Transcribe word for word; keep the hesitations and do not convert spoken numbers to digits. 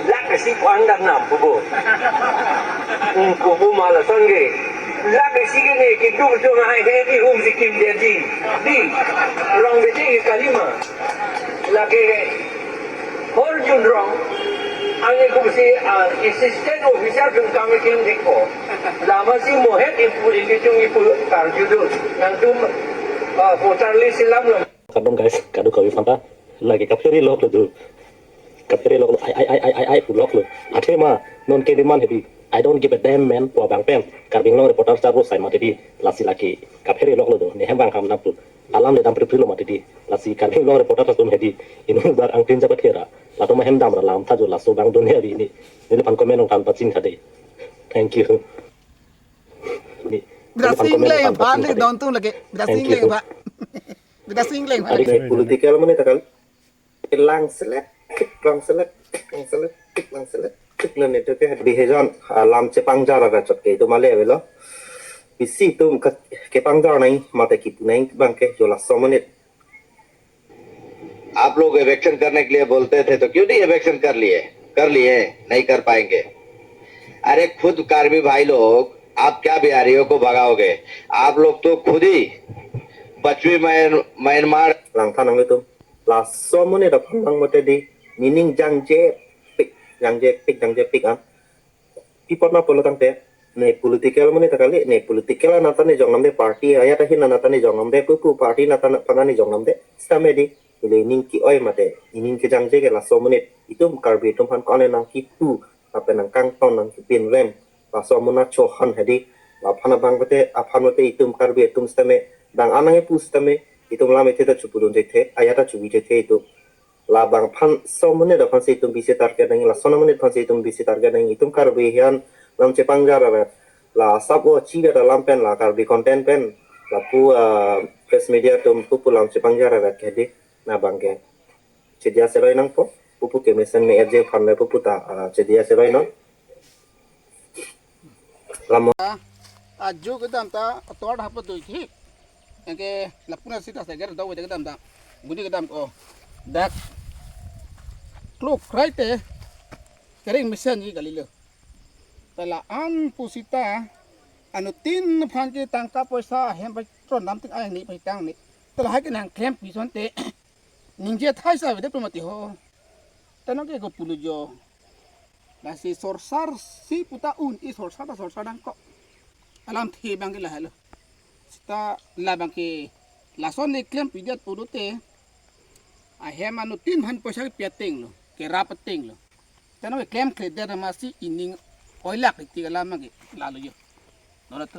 Lak isi ko-an dam nam pupo. Hmm, pupo ma lason ke. Lak isi ke ne keduk jong hai he di hum si kim dia di. Di. Rong bete ke kalima. Lake Horjun Rong. Anke kum si, ah, assistant officer jong kami kim dikpo. Lama si mohet ipu ipi tung ipu karju do. Nangtum, ah, voter list selam lo. Kardom guys, kadokave aphanta lake kaphere loklo do. Kaphere loklo, ai, ai, ai, ai, ai, ai, pu loklo. Athema, non ke demand hedi. I don't give a damn man, pu abang pen. Karbi Anglong Reporter charbo sai mati di, lasi lake kaphere loklo do. Ne hem bang ham napu. Alam le dam pri pri lo mati di. Lasi Karbi Anglong Reporter atum hedi. Inut bar angtin japat hera. Latum ahem damra lam tha jo laso bang dunia di ini. Neliphan comment ong than paching thade. Thank you. Ni, Bida neliphan comment ong singling than paching balik thade. Don tung lagi. Bida Thank singling you. Pak. Bida singling Pak. Adik Ne political amonit ta kali. Lang selek, lang selek, lang selek, lang selek. Nang itu ke bihejon, ah, lam chepangjar arat chot ke itum ale avelo. Bisi itum ke, kepangjar nai, mate kipu nai, bang ke jo laso amonit. आप लोग इविक्शन करने के लिए बोलते थे तो क्यों नहीं इविक्शन कर लिए, कर लिए, नहीं कर पाएंगे। अरे खुद कार्बी भाई लोग, आप क्या बिहारियों को भगाओगे? आप लोग तो खुद ही पश्चिमी म्यान-, Myanmar Lang tha nanglitum. Laso amonit aphan lang mate di, meaning jangjepik, jangjepik, jangjepik an. Pi apot ma pulo tangte, ne political amonit ta kali, ne political anat ta ne jong namde, party ajat ahin anat ta ne jong namde, pupu party anat ta ne, aphan ne jong namde, sitame di, ili ning ke-oi mate, ining kejangje ke laso amonit, itum Karbi atum aphan ko-an nangkipu, lapen nangkangton nangkepinrem, laso amonit chohan hedi, laphan abang mate, aphan mate itum Karbi atum sitame, dang anang ipu sitame, itum lam ethe ta chupudun chethe, ajat ta chubi chethe itum. Labang aphansi amonit aphansi itum bisi target nangji, lason amonit aphansi itum bisi target nangji, itum Karbi ahin lam chepangjar arat. La sap o chi beta lam pen la Karbi content pen. Lapu, ah, press media atum pupu lam chepangjar arat ke di. Na bang ke. Chedia seroi nangpo. Pupu kemesen me erje aphan le pupu ta, ah, chedia seroi non. Lam Ajo kedam ta ator hapa doi thik. Anke lapu na sita seger dau kedam ta. Budi kedam ko. Dak. Klok krai te. Kering mesen ji kali lo. Tala an pusita. Anuttin aphan ke tangka poisa hem pai tron dam ting ai ni pai tang ni. Tala hai ke nangklem pi asonte. Ningje thai sa vede pemati ho. Tano ke ko pulo jo. Lasi sorsar si puta un-e sorsar ta sorsar nangkok. Alamthe bang ke lahelo. Sita labang ke lason ne klem pidet pulote. Ahem anuttin aphan poisa kepi ateng lo. Kerap ateng lo. Tano ke klemkledet amatsi ining oilak iti ke lam ke lalo jo. Nono tu.